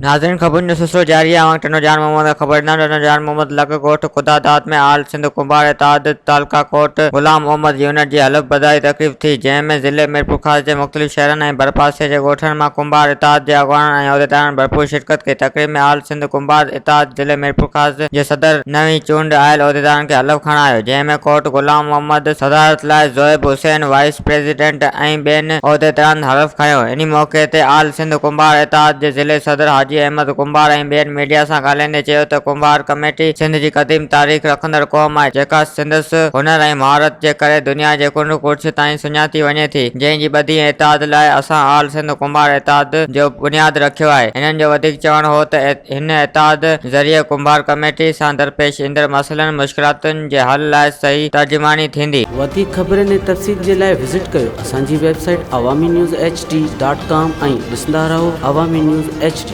ناظرين خبرن جو سلسلو جاري آهي اوهان کي ٽنڊو جان محمد کان خبر ڏيندا ٽنڊو جان محمد لڳ ڳوٺ خدا داد ۾ آل سنڌ ڪنڀار اتحاد تعلقه ڪوٽ غلام محمد يونٽ جي حلف برداري تقريب ٿي جنهن ۾ ضلعي ميرپورخاص جي مختلف شهرن ۽ ڀرپاسي جي ڳوٺن مان ڪنڀار اتحاد جي اڳواڻن ۽ عهديدارن ڀرپور شرڪت ڪئي تقريب ۾ آل سنڌ ڪنڀار اتحاد ضلعي ميرپورخاص جي صدر نوين چونڊ آيل عهديدارن کي حلف کڻايو، جنهن ۾ ڪوٽ غلام محمد صدارت لاء زويب حسين وائيس پريزيڊنٽ ۽ ٻين عهديدارن حلف کنيو. انهي موقعي تي آل سنڌ ڪنڀار اتحاد جي ضلعي صدر حاجي احمد ڪنڀار ۽ ٻين ميڊيا سان ڳالهائيندي چيو ته ڪنڀار ڪميٽي سنڌ جي قديم تاريخ رکندڙ قوم آهي، جيڪا سندس هنر ۽ مهارت جي ڪري دنيا جي ڪنڊ ڪڙڇ تائين سڃاتي وڃي ٿي، جنهن جي ٻڌي ۽ اتحاد لاء اسان آل سنڌ ڪنڀار اتحاد جو بنياد رکيو آهي. هنن جو وڌيڪ چوڻ هو ته هن اتحاد ذريعي ڪنڀار ڪميٽي سان درپيش ايندڙ مسئلن مشڪلاتن جي حل لاء صحيح ترجماني ٿيندي. وڌيڪ خبرن ۽ تفصيل جي لاء وزٽ ڪيو اسان جي website Awami news H D dot com ۽ ڏسندا رهو عوامي نيوز ايڇ ڊي.